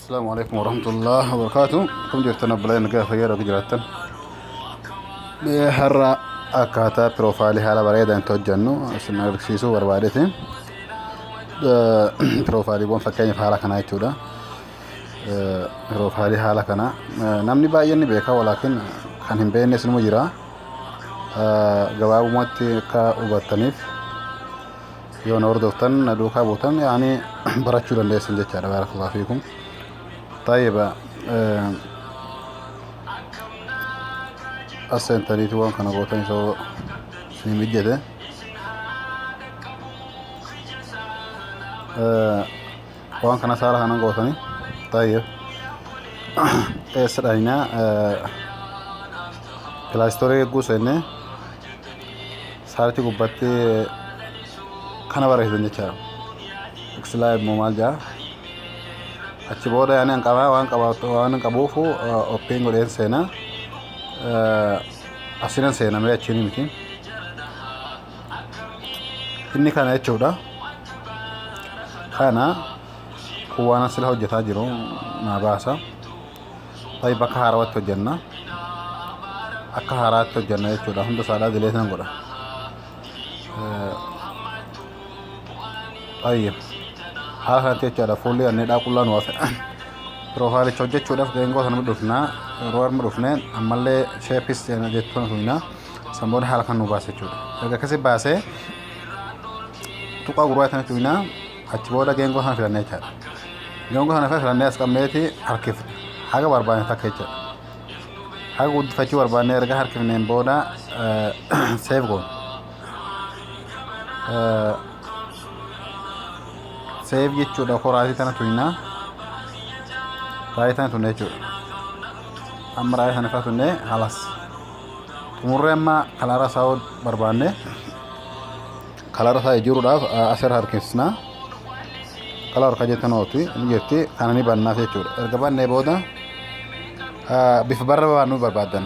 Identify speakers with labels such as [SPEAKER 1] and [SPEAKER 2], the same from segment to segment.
[SPEAKER 1] Assalamu alaikum warahmatullahi wabarakatuh. Akkam jirtan obboleeyyan nagaa fayyaa dhooqa jiraattan. Mee har'a akkaataa piroofaayilii haala bareedaan itti hojjennu isin agarsiisuu barbaadeeti. Piroofaayiliiwwan fakkeenyaaf haala kanaa jechuudha. Piroofaayilii haala kana namni baay'een ni beeka, walaakin kan hin beeknes nima jira. Gabaabumatti akka hubattaniif yoo na hordoftan na duukaa buutan yaani barachuu dandeessan jechaadha. Baarakallahu fiikum. طيب as seentaniiti waan kana gootan isoo isin mijjate waan kana saala kanan gootani. طيب eessa dhaynaa? Play Store eegguu seenne saarchi gubbatti kana barreessitan jechaadha. Xlive moo maal jaa achi booda yaani an qabaa waan qabaatu waan qabuufu open godheen seenaa asinan seena malee achiin miti. Inni kana jechuudha. Kana kun waan asila hojjetaa jiru naa baasa. Ta'i bakka haarawaatti hojjenna. Akka haaraatti hojjenna jechuudha. Hunda isaadhaa dileetan godha. Tayyib. Haala kanatti jechaadha fuulli anneedhaa qullaa nu hafe. Piroofaayilicha hojjechuudhaaf geengoo sana dhufnaa. Yeroo harma dhufnee ammallee sheepis jettuun tuqnaa. San booda haala kan nu baase jechuudha. Erga akkasi baasee tuqaa gurraacha sana tuqnaa. Achi booda geengoo sana filannee jechaadha. Geengoo sana filannee as qabneeti harkifna. Haga barbaanne takka jechaadha. Haga guddifachuu barbaanne erga harkifneen booda seef goona. Seef jechuudha koraatii tana tuqnaa. Raayii tana tunne jechuudha. Amma raayii sana irraa tunnee halas. Xumurree amma kalaara isaa barbaanne kalaara isaa jijjiiruudhaaf asirra harkisnaa. Kalaara harka jettan ooti ni jirti kana ni bannaaf jechuudha. Erga bannee booda bifa barra barbaadnu barbaaddan.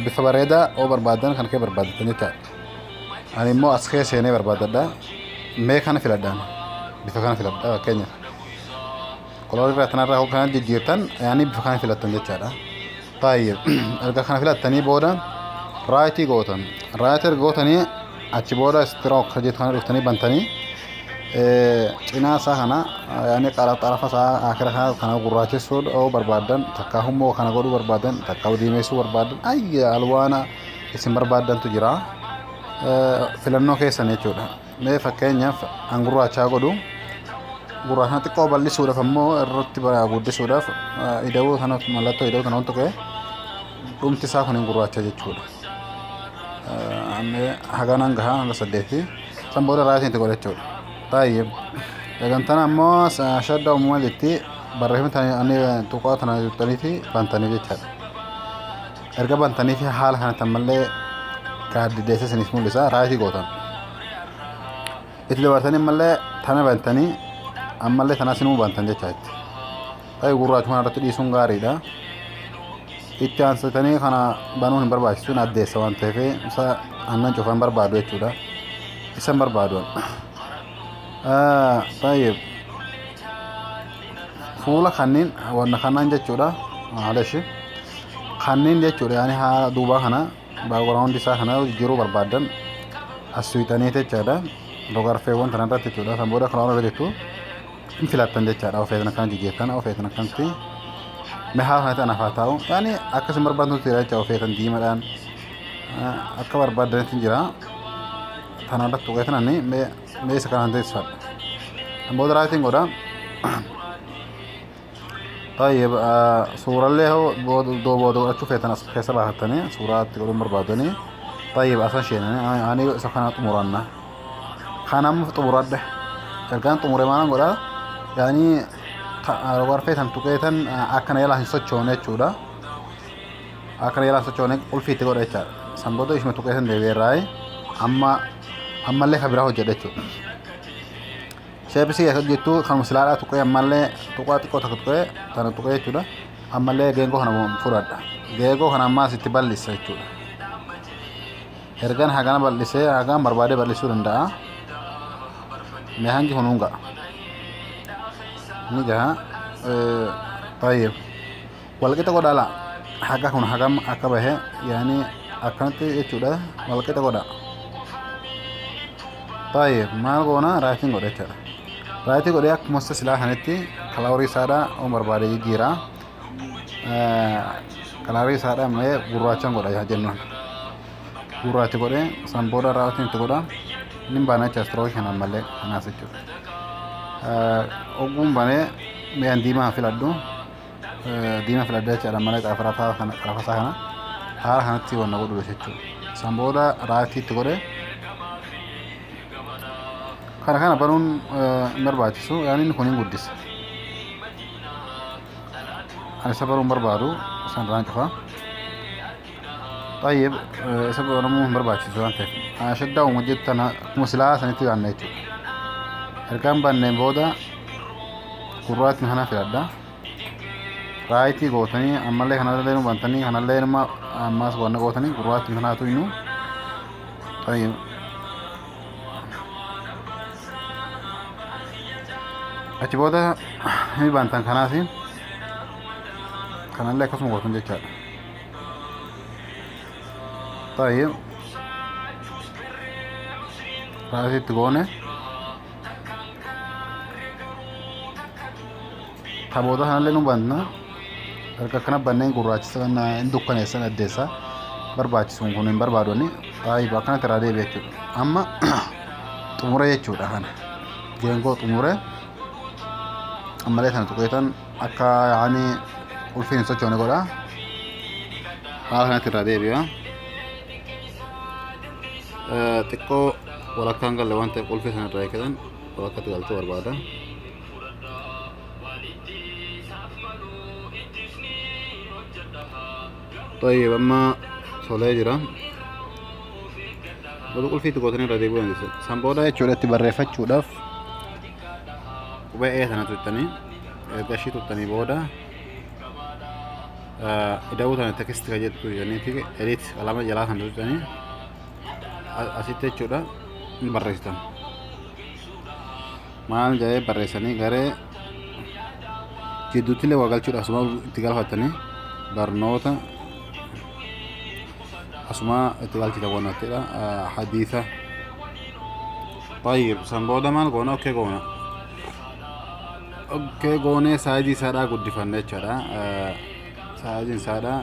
[SPEAKER 1] Bifa bareedaa oo barbaaddan kan kee barbaaddan jechaadha. Ani immoo as keessa seenee barbaadadha. Mee kana filadhaan. Bifa kana filadha fakkeenyaaf. Kolorii irraa tanarraa kana jijjiirtan yaani bifa kana filattan jechaadha. Tayyib erga kana filattanii booda raayitii gootan. Raayitii erga gootanii achi booda stroke jettu kana dhuftanii bantanii cinaa isaa kana yaani xarafa isaa akira kana kana gurraachessuu oo barbaaddan takka hummoo kana godhuu barbaaddan takka diimeessuu barbaaddan ayya alwaana isin barbaaddantu jira. Filannoo keessan jechuudha. Mee fakkeenyaaf an gurraachaa godhu gurraacha xiqqoo bal'isuudhaaf ammoo irratti guddisuudhaaf ida'uu kana mallattoo ida'uu kana tuqee dhumti isaa kun hin gurraacha jechuudha. Haganaan gahaa hanga 8 san booda raayitiin itti godha jechuudha. Tayyib eegantana ammoo shadda uumamaa jetti barreeffamni ani tuqaa tana jettaniiti bantanii jechaadha. Erga bantanii fi haala kanatti ammallee gaaddideessa isiniif mul'isa raayitii gootan. Itti dabartanii ammallee tana bantanii ammallee tana sinuu bantan jechaatti. Tayyib gurraachuma irratti dhiisuun gaariidha. Itti aansitanii kana banuun hin barbaachisu addeessa waan ta'eef isa aannan cufaan barbaadu jechuudha. Isa hin barbaadu. Tayyib fuula kanneen wanna kanaan jechuudha. Maaleshi kanneen jechuudha yaani haa duubaa kana background isaa kana jijjiiruu barbaaddan as suuxanii jechaadha. Rogarfeewwan tana irratti jechuudha. San booda kana irra jettu hin filattan jechaadha. Ofeetan akkana jijjiirtan ofeetan akkanatti mee haala kanatti anaaf haa taa'u. Yaani akkasuma barbaadnutti jira jecha ofeetan diimaadhaan akka barbaadanitti jira. Tana irratti tuqeetan ani mee isa kanaan teessifadha. San booda raayitiin godha. Tayyib suurallee hoo booda godhachuu feetan as keessa baafattanii suuraa itti godhuun barbaadanii. Tayyib asan sheenanii ani isa kana xumuranna. Kana amma xumuradhe. Ergaan xumure maalan godha? Yaani rogarfee tan tuqeetan akkana jalaa hin sochoone jechuudha. Akkana jalaa hin sochoone qulfii itti godha jechaadha. San booda ishuma tuqeetan deebi'eerraayi amma ammallee kan biraa hojjedha jechuudha. Sheepisii akka jettu kan silaadhaa tuqee ammallee tuqaa xiqqoo takka tuqee tana tuqee jechuudha. Ammallee geengoo kana fudhadha. Geengoo kana ammaas itti bal'isa jechuudha. Ergaan hagana bal'isee hagaan barbaadee bal'isuu danda'a. Mee hangi kunuun ga'a. Ni gaha. Tayyib walqixa godhaa laa haga kun hagam akka bahe yaani akkanatti jechuudha walqixa godha. Tayyib maal goona right iin godha jechuudha. Right ii godhee akkuma silaa kanatti color ii isaadha oon barbaade jijjiira. Color ii isaadha mee gurraachaan godha jennuun. Gurraacha godhee san booda right iin itti godha. Inni baana jecha stroke ii kanaan malee kanaas jechuudha. Ogguun banee mi'aan diimaa filadhu. Diimaa filadhee jechaadha malee xarafa isaa kana haala kanatti wanna godhu jechuudha. San booda right ii itti godhee kana kana banuun hin barbaachisu yaani inni kun hin guddisa. Ani isa banuun barbaadu san irraan cufa. Tayyib isa banamuu hin barbaachisu waan ta'eef. Shaddaa uuma jettan akkuma silaa sanitti baanna jechuudha. Ergaan banneen booda gurraattiin kana filadha. Right ii gootanii ammallee kanallee nu bantanii kanallee nama ammas wanna gootanii gurraattiin kanaatu innu. Tayyib achi booda ni bantan kanaas kanallee akkasuma gootan jechaadha. Tayyib right ii itti goone ta booda kanallee nu banna. Erga akkana banneen gurraachisa hin dukkaneessan addeessa barbaachisuun kun hin barbaadonni. Tayyib akkanatti irraa deebi'e jechuudha. Amma xumure jechuudha kana. Geengoo xumure ammallee sana tuqeetan akka yaani qulfiin hin sochoone godha. Haala kanatti irraa deebi'a. Xiqqoo walakkaan galle waan ta'eef qulfii sana irraa eeggatan walakkatti galchuu barbaada. Tayyib amma tolee jira. Booda qulfii itti gootanii irra deebi'uu dandeessu. San booda jechuudha itti barreeffachuudhaaf qubee E sana tuqxanii erga ishii tuqxanii booda ida'uu tana text kan jettu jedhaniiti edit qalama jalaa kan tuqxanii asitti jechuudha ni barreessitan. Maal jedhee barreessanii garee jidduutti illee waa galchuudha asuma itti galfattanii barnoota asuma itti galchita goonatteedha hadiisa. Tayyib san booda maal goona okay goona. Okay goonee size ii isaadhaa guddifanne jechaadha. Size iin isaadhaa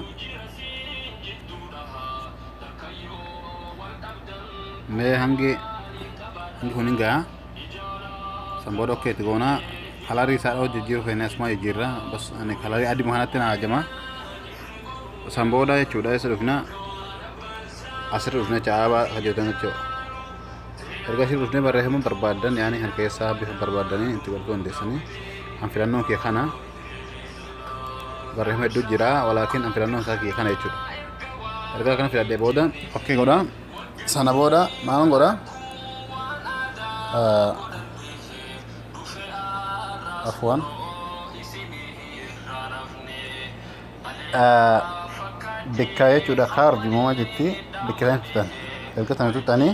[SPEAKER 1] mee hangi hangi kun hin ga'a. San booda okay itti goona. Color ii isaadhaa jijjiiruu keenya asuma jijjiirra. Bas ani color ii adii kanatti na ajama. San booda jechuudha eessa dhufna asirra dhufne caabaa hojjetan jechuudha. Erga asirra dhufnee barreeffama barbaaddan yaani kan keessaa bifa barbaaddanii itti godhuu dandeessanii. An filannoon kee kana barreeffama hedduu jira walaakin an filannoon isaa kee kana jechuudha. Erga kana filadhee booda okay godha. Sana booda maal godha? Afwan. Bikka jechuudha curve uumama jetti bikka sana tuqxan. Erga sana tuqxanii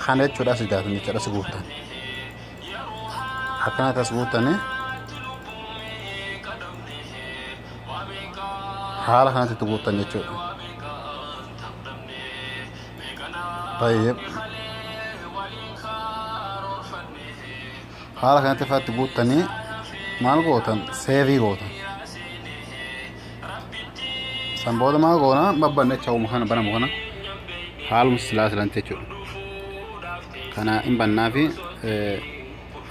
[SPEAKER 1] kana jechuudha as gaatan jechuudha as guuttan. Akkanatti as guuttanii haala kanatti itti guuttan jechuudha. Tayyib haala kanatti ifatti guuttanii maal gootan save ii gootan. San booda maal goona babbanne jecha kana banamu kana haaluma silaa silanti jechuudha. Kana hin bannaa fi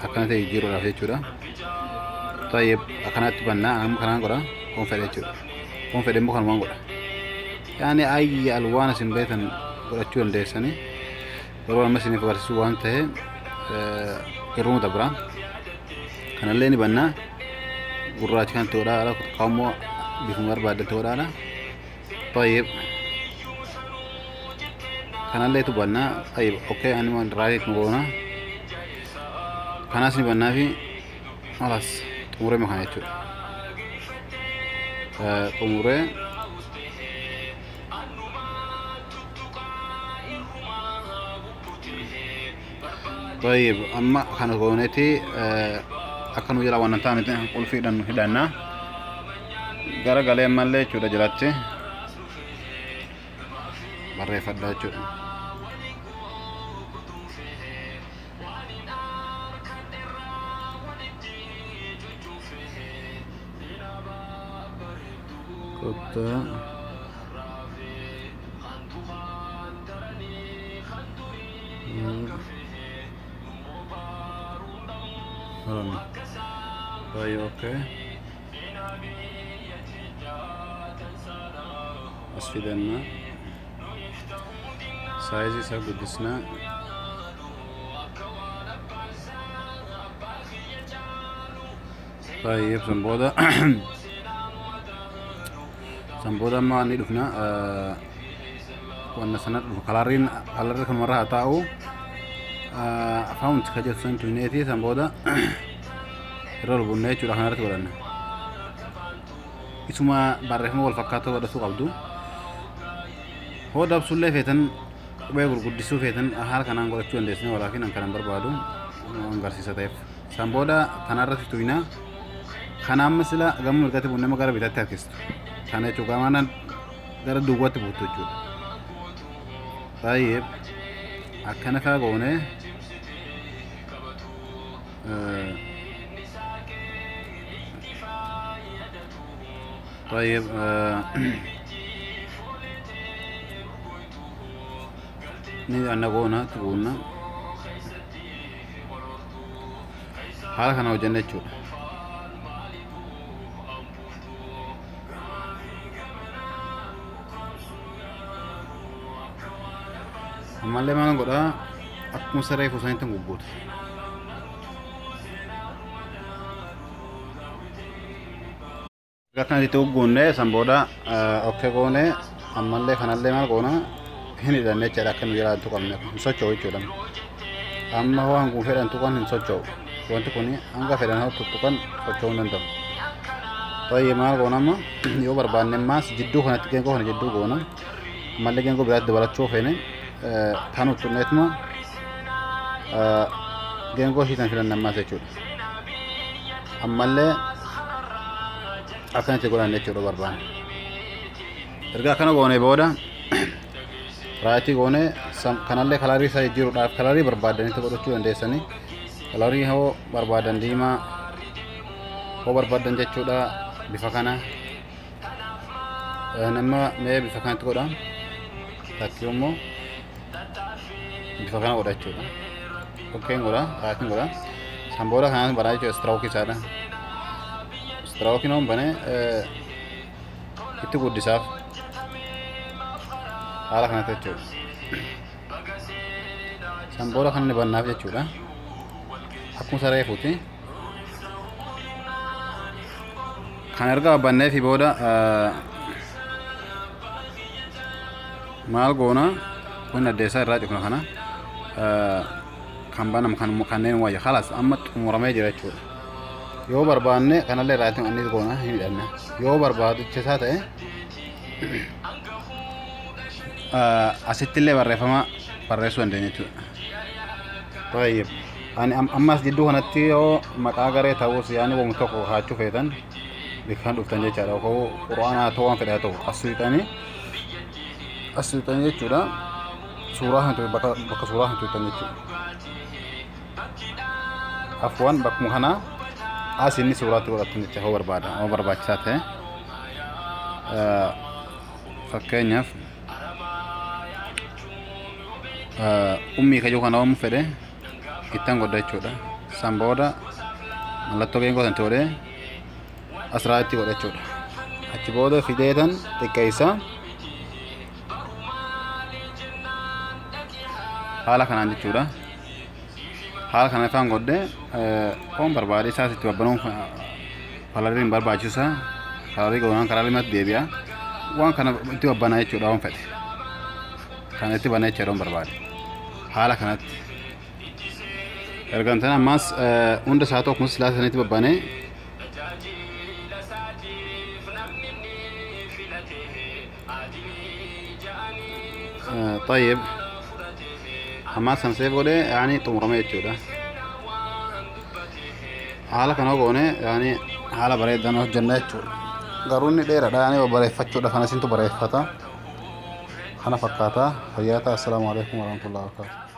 [SPEAKER 1] akkana ta'e jijjiiruudhaaf jechuudha. Tayyib akkanatti bannaa amma kanaan godha kun fedhe jechuudha. Kun fedhe immoo kanumaan godha. Yaani ayyi alwaan isin beektan godhachuu dandeessanii yeroo amma isiniif agarsiisu waan ta'e irruma dabra. Kanallee ni bannaa gurraacha kan ta'uudhaadha kaammoo bifuma barbaadde ta'uudhaadha. Tayyib kanallee tu bannaa tayyib okay ani waan right nu goona. Kanas ni bannaa fi خلاص xumuree kana jechuudha. Xumuree طيب amma kana gooneeti Akka nu jala waan hin taane qulfiidhaan hidhanna. Gara galee ammallee jechuudha jalatti barreeffadha jechuudha. Kottaa Hold طيب okay. As fidanna size isaa guddisna. طيب san booda amma ni dhufna wanna sana dhufu coloriin colorri kanumarra haa taa'u font ka jedhu san tuneeti san booda irra ol bunnee jechuudha kanarratti godhanna. Isuma barreeffama wal fakkaatoo godhachuu qabdu. Hoo dabsullee feetan qubee gurguddisuu feetan haala kanaan godhachuu dandeessine walaakin an kanan barbaadu waan agarsiisa ta'eef. San booda kanarratti tuyna. Kana amma sila gama mirgatti bunnee gara bitaatti harkistu. Kana jechuun gamanaan gara duubatti buutu jechuudha. Baay'ee akkana faa goone طيب ni goona tuquunna haala kana hojjenna jechuudha. Ammallee maal godhaa akkuma saree fuusanitti gugguuta. Akka kanatti gugguunne san booda okay goone ammallee kanallee maal goona hin hidhanne jechaadha akka nu jalaa hin tuqamne hin socho'u jechuudha. Amma hoo hanguma fedhan tuqan hin socho'u. Wanti kun hanga fedhan hoo tuttuqan socho'uu hin danda'u. Baay'ee maal goona amma yoo barbaanne ammaas jidduu kanatti geengoo kana jidduu goona. Ammallee geengoo biraatti dabalachuu feene tan uttunneetuma geengoo ishiitan filanna ammaas jechuudha. Ammallee akkanatti godhanne jechuudha barbaanne. Erga akkana goone booda right goone kanallee colorii isaa jijjiiruudhaaf colorii barbaadanitti godhachuu dandeessanii. Colorii hoo barbaadan diimaa hoo barbaadan jechuudha bifa kana. Nama mee bifa kanatti godha. Takkii immoo bifa kana godha jechuudha. Okayn godha, rightiin godha. San booda kanaan banaa jechuudha strokeii isaadha. Strokeiin hoon banee itti guddisaaf haala kanatti jechuudha. San booda kan inni bannaaf jechuudha. Akkuma saree fuuti. Kan erga banneefi booda maal goona kun addeessaa irraa cufna kana kan banamu kanneen wayya khalaas amma xumuramee jira jechuudha. Yoo barbaanne kanallee rightiin inni goona hin hidhanna. Yoo barbaachisaa ta'e asittillee barreeffama barreessuu dandeenya jechuudha. Baay'ee ani ammas jidduu kanatti yoo maqaa garee ta'us yaani wamu tokko kaachuu feetan bikkaan dhuftan jechaadha. Koo quraanaa ta'uu waan fedhe haa ta'u as siqxanii jechuudha. Suuraa kan bakka suuraa kan tuqxan jechuudha. Afwan bakkuma kanaa as inni suuraatti godhattan jecha hoo barbaada hoo barbaachisaa ta'e fakkeenyaaf ummii kajoo kana waan fedhe ittaan godha jechuudha. San booda mallattoo geengoo san godhee as rightii godha jechuudha. Achi booda fideetan xiqqeessa haala kanaan jechuudha. Haala kana ifaan godhee hoon barbaade isaas itti babbanuun coloriin barbaachisa. Colorii goonaan colorii matti deebi'a. Waan kana itti babbanaa jechuudha waan fedhe. Kana itti banee jechuudha waan barbaade. Haala kanatti. Erga ammas hunda isaa tokko silaa sanitti babbanee طيب ammas san save godhee yaani xumurame jechuudha. Haala kana goone yaani haala bareedaan hojjenna jechuudha. Garuu inni dheeraadha, yaani bareeffachuudha kana isintu bareeffata. Kana fakkaata. Fayyaa ta'a. Assalaamu alaikum warahmatullahi wabarakatuh.